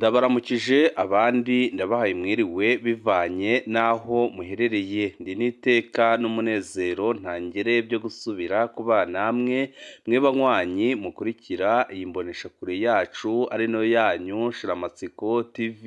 Ndabaramukije abandi ndabahaye mwiriwe bivanye n'aho muherereye, ndi n'iteka n'umunezero ntangere byo gusubira kubana namwe mwe banywanyi mukurikira iyi mboneshakure yacu ari nayo yanyu Shiramatsiko TV.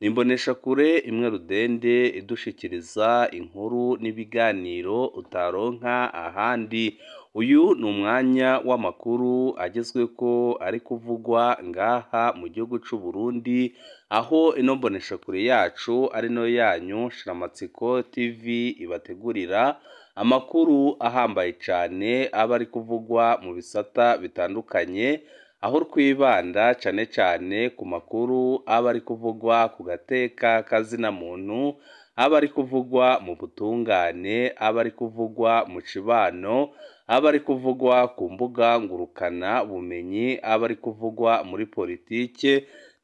Ni imboneshakure imwe rudende idushikiriza inkuru n'ibiganiro utaronka ahandi. Uyu ni umwanya w'amakuru agezweko ari kuvugwa ngaha mu gihugu c'u Burundi, aho ino mboneshakure yacu ari nayo yanyu Shiramatsiko TV ibategurira amakuru ahambaye cane aba ari kuvugwa mu bisata bitandukanye, aho twibanda cane cane ku makuru aba ari kuvugwa ku gateka kazina muntu, aba ari kuvugwa mu butungane, aba ari kuvugwa mu cibano, aba ari kuvugwa ku mbuga ngurukana bumenyi, aba ari kuvugwa muri politike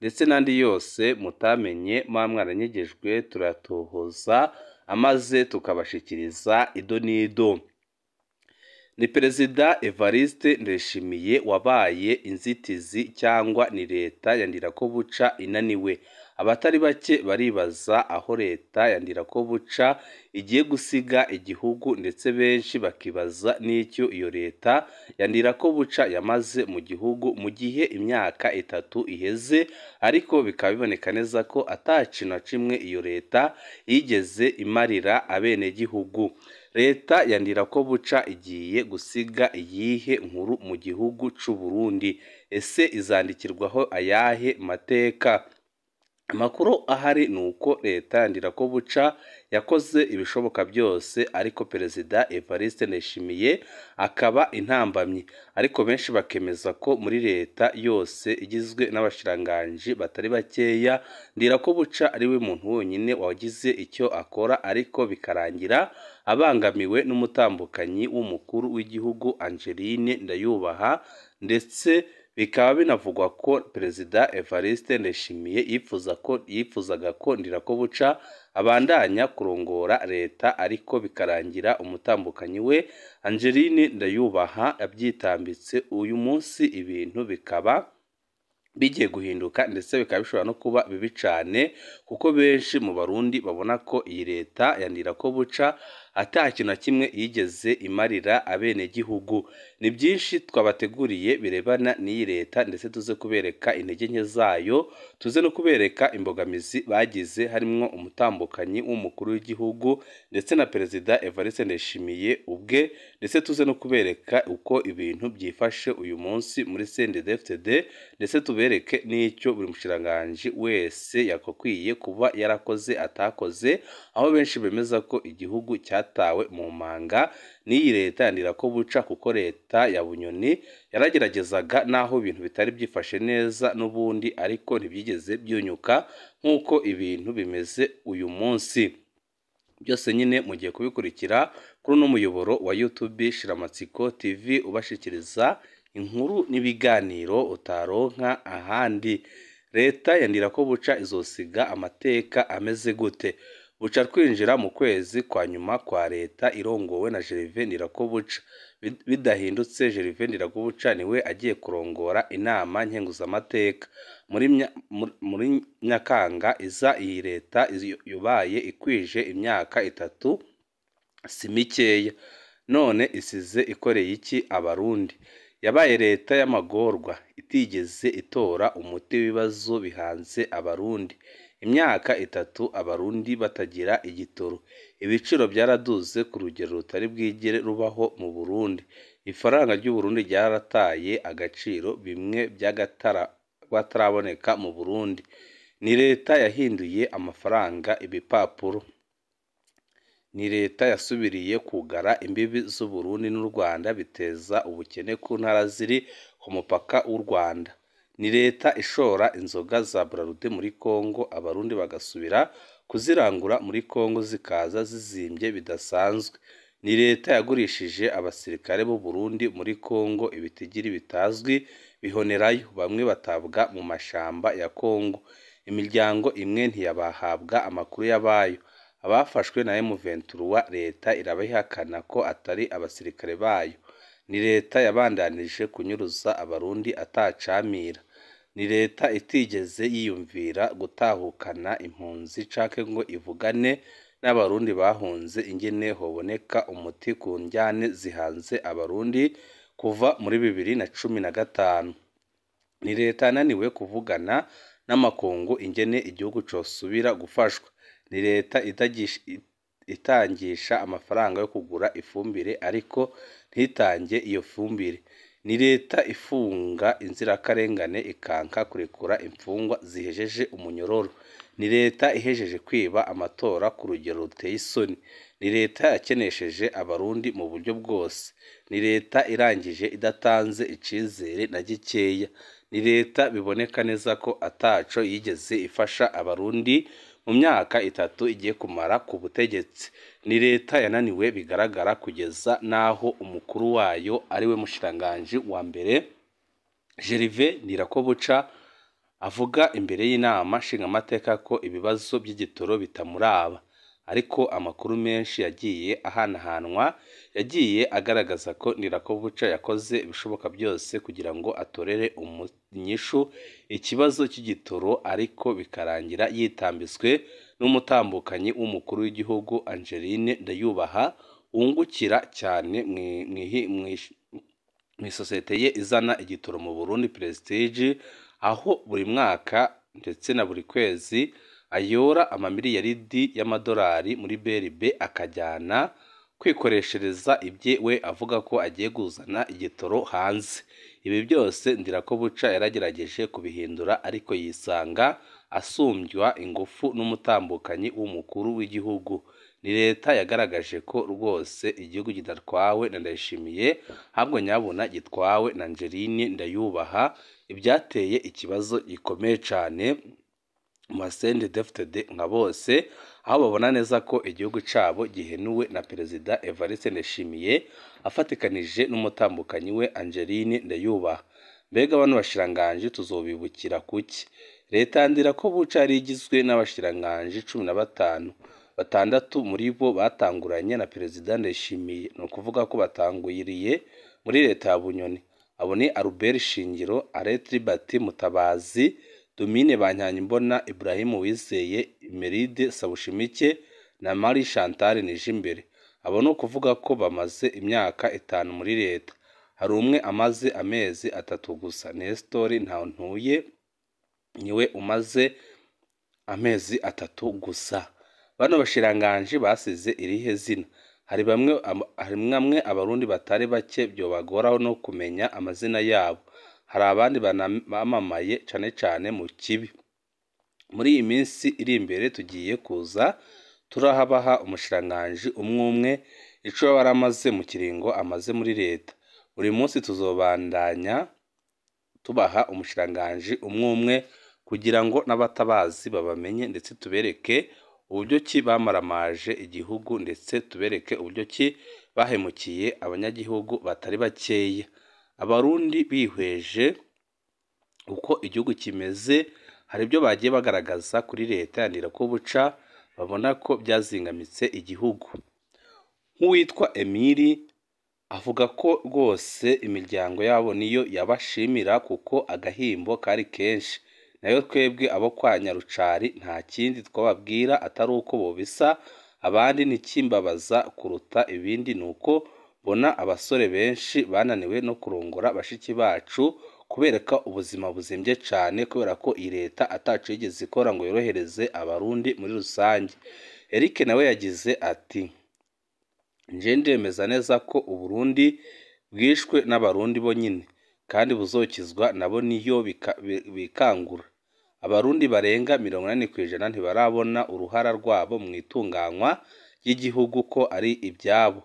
ndetse n'andi yose mutamenye muba mwaranyegejwe, turayatohoza amaze tukabashikiriza ido n'ido. Ni Perezida Evariste Ndayishimiye wabaye inzitizi cyangwa ni leta ya Ndirakobuca inaniwe? Abatari bake baribaza aho leta ya Ndirakobuca igiye gusiga igihugu, ndetse benshi bakibaza n'icyo iyo leta ya Ndirakobuca yamaze mu gihugu mu gihe imyaka 3 iheze, ariko bikaba biboneka neza ko ata kintu na kimwe iyo leta yigeze imarira abenegihugu. Leta ya Ndirakobuca igiye gusiga iyihe nkuru mu gihugu c'u Burundi? Ese izandikirwaho ayahe mateka? Amakuru ahari ni uko leta ya Ndirakobuca yakoze ibishoboka byose, ariko Perezida Evariste Ndayishimiye akaba intambamyi. Ariko benshi bakemeza ko muri leta yose igizwe n'abashikiranganji batari bakeya, Ndirakobuca ari we muntu wenyine wagize icyo akora, ariko bikarangira abangamiwe n'umutambukanyi w'umukuru w'igihugu Angeline Ndayubaha, ndetse bikaba binavugwa ko Perezida Evariste Ndayishimiye yifuzaga ko Ndirakobuca abandanya kurongora leta, ariko bikarangira umutambukanyi we Angeline Ndayubaha abyitambitse. Uyu munsi ibintu bikaba bigiye guhinduka, ndetse bikaba bishobora no kuba bibi cane, kuko benshi mu Barundi babona ko iyi leta ya Ndirakobuca ata kintu na kimwe yigeze imarira abenegihugu. Ni byinshi twabateguriye birebana n'iyi leta, ndetse tuze kubereka intege nke zayo, tuze no kubereka imbogamizi bagize, harimwo umutambukanyi w'umukuru w'igihugu ndetse na Perezida Evariste Ndayishimiye ubwe, ndetse tuze no kubereka uko ibintu byifashe uyu munsi muri CNDD-FDD, ndetse tubereke n'icyo buri mushikiranganji wese yakakwiye kuba yarakoze atakoze, aho benshi bemeza ko igihugu cyatawe mu manga n'iyi leta ya Ndirakobuca, kuko leta ya Bunyoni yarageragezaga naho ibintu bitari byifashe neza n'ubundi, ariko ntibyigeze byunyuka nk'uko ibintu bimeze uyu munsi. Byose nyine mugiye kubikurikira kuri uno muyoboro wa YouTube Shiramatsiko TV, ubashikiriza inkuru n'ibiganiro utaronka ahandi. Leta ya Ndirakobuca izosiga amateka ameze gute? Buca twinjira mu kwezi kwa nyuma kwa leta irongowe na Gervais Ndirakobuca. Bidahindutse, Gervais Ndirakobuca niwe agiye kurongora inama nkenguzamateka muri Nyakanga iza. Iyi leta yubaye ikwije imyaka 3, si mikeya. None isize ikoreye iki Abarundi? Yabaye leta y'amagorwa itigeze itora umuti w'ibibazo bihanze Abarundi. Imyaka 3 Abarundi batagira igitoro, ibiciro byaraduze ku rugero rutari bwigere rubaho mu Burundi. Ifaranga ry'u Burundi ryarataye agaciro bimwe by'akataraboneka mu Burundi. Ni leta yahinduye amafaranga ibipapuro. Ni leta yasubiriye kugara imbibi z'u Burundi n'u Rwanda, biteza ubukene ku ntara ziri ku mupaka w'u Rwanda. Ni leta ishora inzoga za Bralirwa muri Kongo, Abarundi bagasubira kuzirangura muri Kongo zikaza zizimbye bidasanzwe. Ni leta yagurishije abasirikare b'u Burundi muri Kongo ibitigiri bitazwi bihonerayo, bamwe batabwa mu mashamba ya Kongo. Imiryango imwe ntiyabahabwa amakuru y'abayo. Abafashwe na M23 leta irabihakana ko atari abasirikare bayo. Ni leta yabandanije kunyuruza Abarundi atacamira. Ni leta itigeze yiyumvira gutahukana impunzi canke ngo ivugane n'abarundi bahunze ingene hoboneka umuti ku njyane zihanze abarundi kuva muri 2015. Ni leta yananiwe kuvugana n'amakungu ingene igihugu cosubira gufashwa. Ni leta itangisha amafaranga yo kugura ifumbire ariko ntitange iyo fumbire. Ni leta ifunga inzirakarengane ikanka kurekura imfungwa zihejeje umunyororo. Ni leta ihejeje kwiba amatora ku rugero ruteye isoni. Ni leta yakenesheje abarundi mu buryo bwose. Ni leta irangije idatanze icizere na gikeya. Ni leta biboneka neza ko ataco yigeze ifasha abarundi mu myaka 3 igiye kumara ku butegetsi. Ni leta yananiwe bigaragara kugeza n'aho umukuru wayo ariwe mushikiranganji wa mbere Gervais Ndirakobuca avuga imbere y'inama nshingamateka ko ibibazo by'igitoro bitamuraba. Ariko amakuru menshi yagiye ahanahanwa yagiye agaragaza ko Ndirakobuca yakoze ibishoboka byose kugira ngo atorere inyishu ikibazo cy'igitoro, ariko bikarangira yitambitswe n'umutambukanyi w'umukuru w'igihugu Angeline Ndayubaha, wungukira cyane mw'isosiyete ye izana igitoro mu Burundi Prestige, aho buri mwaka ndetse na buri kwezi ayora amamiliyaridi y'amadolari muri BRB akajyana kwikoreshereza ibye, we avuga ko agiye kuzana igitoro hanze. Ibi byose Ndirakobuca yaragerageje kubihindura, ariko yisanga asumbywa ingufu n'umutambukanyi w'umukuru w'igihugu. Ni leta yagaragaje ko rwose igihugu kidatwawe na Ndayishimiye, ahubwo nyabuna gitwawe na Angeline Ndayubaha, ibyateye ikibazo gikomeye cane mu ba CNDD-FDD nka bose, aho babona neza ko igihugu cabo gihenuwe na Perezida Evariste Ndayishimiye afatikanije n'umutambukanyi we Angeline Ndayubaha. Mbega bano bashikiranganji tuzobibukira kuki? Leta ya Ndirakobuca yari igizwe n'abashikiranganji 15, 6 muri bo batanguranye na Perezida Ndayishimiye, ni ukuvuga ko batangwiriye muri leta ya Bunyoni. Abo ni Albert Shingiro, Arlette Liberty Mutabazi, Domine Banyankimbona, Ibrahim Uwizeye, Emeride Sabushimike na Marie Chantal Nijimbere. Abo ni ukuvuga ko bamaze imyaka 5 muri leta. Hari umwe amaze amezi 3 gusa, Nestor Ntantuye niwe umaze amezi 3 gusa. Bano bashikiranganji basize irihe zina? Hari bamwe abarundi batari bake byobagora no kumenya amazina yabo. Hari abandi bamamaye cane cane mu kibi. Muri iyi minsi iri imbere tugiye kuza turahabaha umushikiranganji umwe umwe ico yaramaze mu kiringo amaze muri leta. Buri munsi tuzobandanya tubaha umushikiranganji umwe umwe kugira ngo n'abatabazi babamenye, ndetse tubereke uburyo ki bamaramaje igihugu, ndetse tubereke uburyo ki bahemukiye abanyagihugu batari bakeya. Abarundi bihweje uko igihugu kimeze, hari ibyo bagiye bagaragaza kuri leta ya Ndirakobuca babona ko byazingamitse igihugu. Nk'uwitwa Emili avuga ko rwose imiryango yabo niyo yabashimira kuko agahimbo kari kenshi, nayo twebwe abo kwa Nyarucari nta kindi twababwira atari uko bobisa abandi. Ntikimbabaza kuruta ibindi ni uko mbona abasore benshi bananiwe no kurongora bashiki bacu kubereka ubuzima buzimbye cane, kubera ko iyi leta ataco yigeze ikora ngo yorohereze abarundi muri rusange. Eric nawe yagize ati: nje ndemeza neza ko Uburundi bwishwe n'abarundi bonyine kandi buzokizwa nabo niyo bikangura. Abarundi barenga 80% ntibarabona uruhara rwabo mu itunganywa ry'igihugu ko ari ibyabo.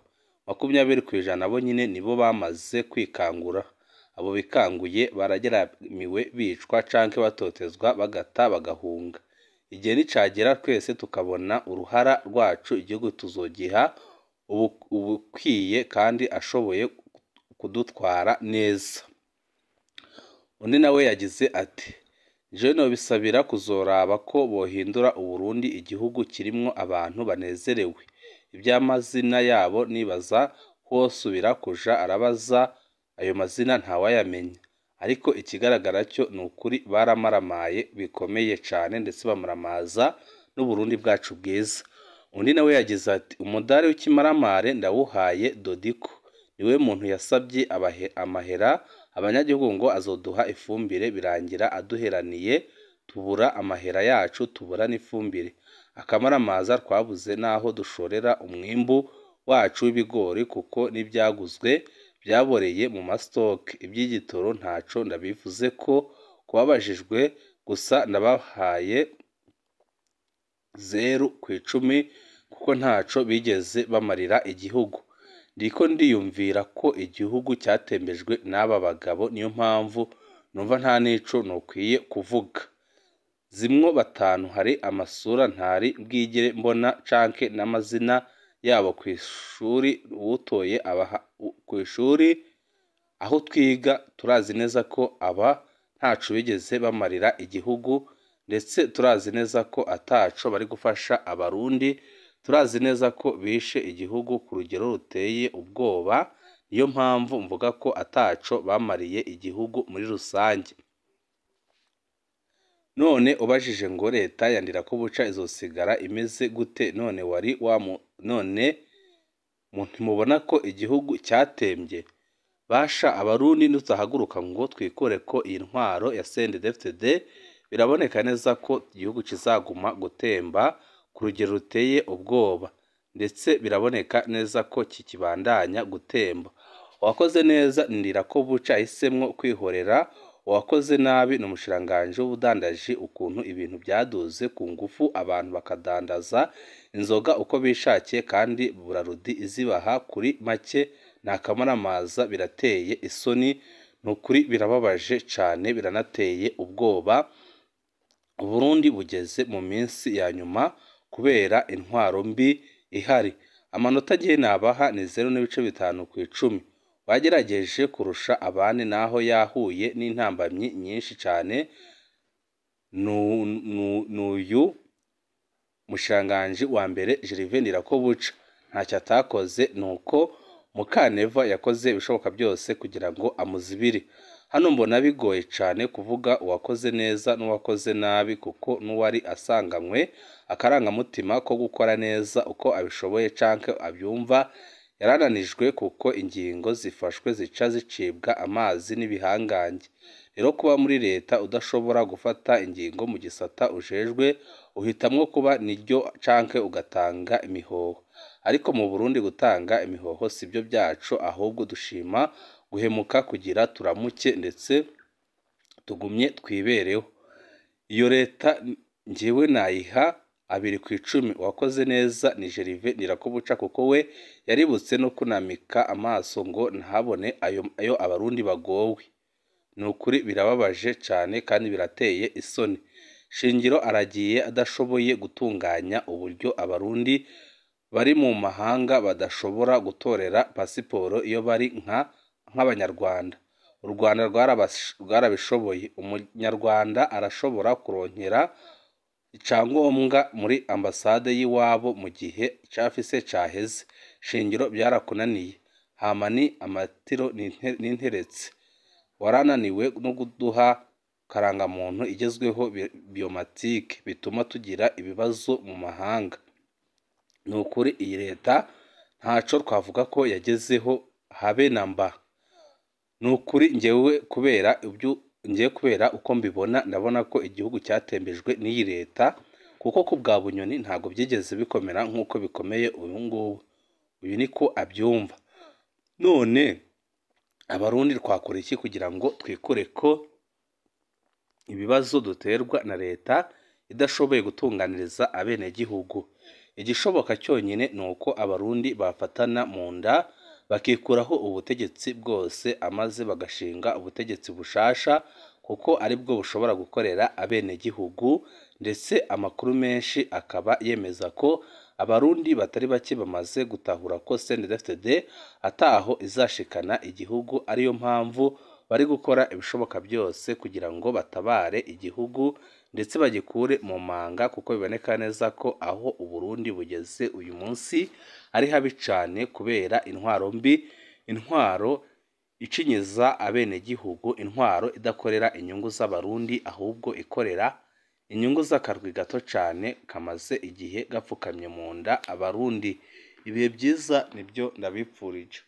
20% bo nyine nibo bamaze kwikangura. Abo bikanguye barageramiwe bicwa canke batotezwa bagata bagahunga. Igihe nicagera twese tukabona uruhara rwacu, igihugu tuzogiha ubukwiye kandi ashoboye kudutwara neza. Undi nawe yagize ati: jewe nobisabira kuzoraba ko bohindura Uburundi igihugu kirimwo abantu banezerewe. Iby'amazina yabo nibaza kosubira kuja arabaza ayo mazina ntawayamenya. Ariko ikigaragara cyo ni ukuri baramaramaye bikomeye cane, ndetse bamaramaza n'Uburundi bwacu bwiza. Undi nawe yagize ati umudari w'ikimaramare ndawuhaye Dodiko, niwe muntu yasabye amahera abanyagihugu ngo azoduha ifumbire, birangira aduheraniye, tubura amahera yacu, tubura n'ifumbire. Akamaramaza twabuze n'aho dushorera umwimbu wacu w'ibigori kuko n'ibyaguzwe byaboreye mu mastoke. Iby'igitoro ntaco ndabivuze ko kubabajijwe gusa ndabahaye 0 ku 10 kuko ntaco bigeze bamarira igihugu. Ndiko ndiyumvira ko igihugu cyatembejwe n'aba bagabo, niyo mpamvu numva nta nico nokwiye kuvuga. Zimwo batanu hari amasura ntari bwigere mbona canke n'amazina yabo kw'ishuri uwutoye abaha kw'ishuri aho twiga, turazi neza ko aba ntaco bigeze bamarira igihugu, ndetse turazi neza ko ataco bari gufasha abarundi, turazi neza ko bishe igihugu ku rugero ruteye ubwoba, niyo mpamvu mvuga ko ataco bamariye igihugu muri rusange. None ubajije ngo leta ya Ndirakobuca izosigara imeze gute? None wari wamu none ntimubona ko igihugu cyatembye? Basha abarundi nitudahaguruka ngo twikure ko iyi ntwaro ya CNDD-FDD, biraboneka neza ko igihugu kizaguma gutemba ku rugero ruteye ubwoba, ndetse biraboneka neza ko kikibandanya gutemba. Uwakoze neza ni Ndirakobuca yahisemwo kwihorera, uwakoze nabi ni umushikiranganji w'ubudandaji, ukuntu ibintu byaduze ku ngufu abantu bakadandaza inzoga uko bishakiye kandi Burarudi izibaha kuri make, nta kamaramaza, birateye isoni, ni ukuri birababaje cane, biranateye ubwoba. Uburundi bugeze mu minsi ya nyuma kubera intwaro mbi ihari. Amanota agiye nabaha ni 0.5 ku 10. Wagerageje kurusha abandi naho yahuye n'intambamyi nyinshi cane n'uyu mushikiranganji wa mbere Gervais Ndirakobuca ntacyo atakoze, nuko Mukaneva yakoze ibishoboka byose kugira ngo amuzibire. Hano mbona bigoye cane kuvuga uwakoze neza n'uwakoze nabi, kuko n'uwari asanganywe akarangamutima ko gukora neza uko abishoboye canke abyumva yarananijwe, kuko ingingo zifashwe zica zicibwa amazi n'ibihangange. Rero kuba muri leta udashobora gufata ingingo mu gisata ujejwe, uhitamwo kuba niryo canke ugatanga imihoho. Ariko mu Burundi gutanga imihoho sibyo byacu, ahubwo dushima guhemuka kugira turamuke ndetse tugumye twibereho. Iyo leta njyewe nayiha 2 ku 10. Uwakoze neza ni Gervais Ndirakobuca, kuko we yaributse no kunamika amaso ngo ntabone ayo abarundi bagowe. Ni ukuri birababaje cane kandi birateye isoni. Shingiro aragiye adashoboye gutunganya uburyo abarundi bari mu mahanga badashobora gutorera pasiporo iyo bari nk'abanyarwanda. U Rwanda rwarabishoboye, umunyarwanda arashobora kuronkera icyangombwa muri ambasade y'iwabo mu gihe icafise caheze. Shingiro byarakunaniye, hama ni amatiro n'interetse, warananiwe no kuduha karangamuntu igezweho biomatique, bituma tugira ibibazo mu mahanga. Ni ukuri iyi leta ntaco twavuga ko yagezeho habe na mba. Ni ukuri njyewe kubera uko mbibona, ndabona ko igihugu cyatembejwe n'iyi leta, kuko ku bwa Bunyoni ntabwo byigeze bikomera nk'uko bikomeye uyu ngubu. Uyu niko abyumva. None abarundi twakora iki kugira ngo twikure ko ibibazo duterwa na leta idashoboye gutunganiriza abenegihugu? Igishoboka cyonyine ni uko abarundi bafatana mu nda bakikuraho ubutegetsi bwose, amaze bagashinga ubutegetsi bushasha, kuko aribwo bushobora gukorera abenegihugu. Ndetse amakuru menshi akaba yemeza ko abarundi batari bake bamaze gutahura ko CNDD-FDD ataho izashikana igihugu, ariyo mpamvu bari gukora ibishoboka byose kugira ngo batabare igihugu ndetse bagikure mu manga, kuko biboneka neza ko aho Uburundi bugeze uyu munsi ari habi cane kubera intwaro mbi, intwaro icinyiza abenegihugu, intwaro idakorera inyungu z'Abarundi ahubwo ikorera inyungu z'akarwi gato cane kamaze igihe gapfukamye mu nda Abarundi. Ibihe byiza nibyo ndabipfurije.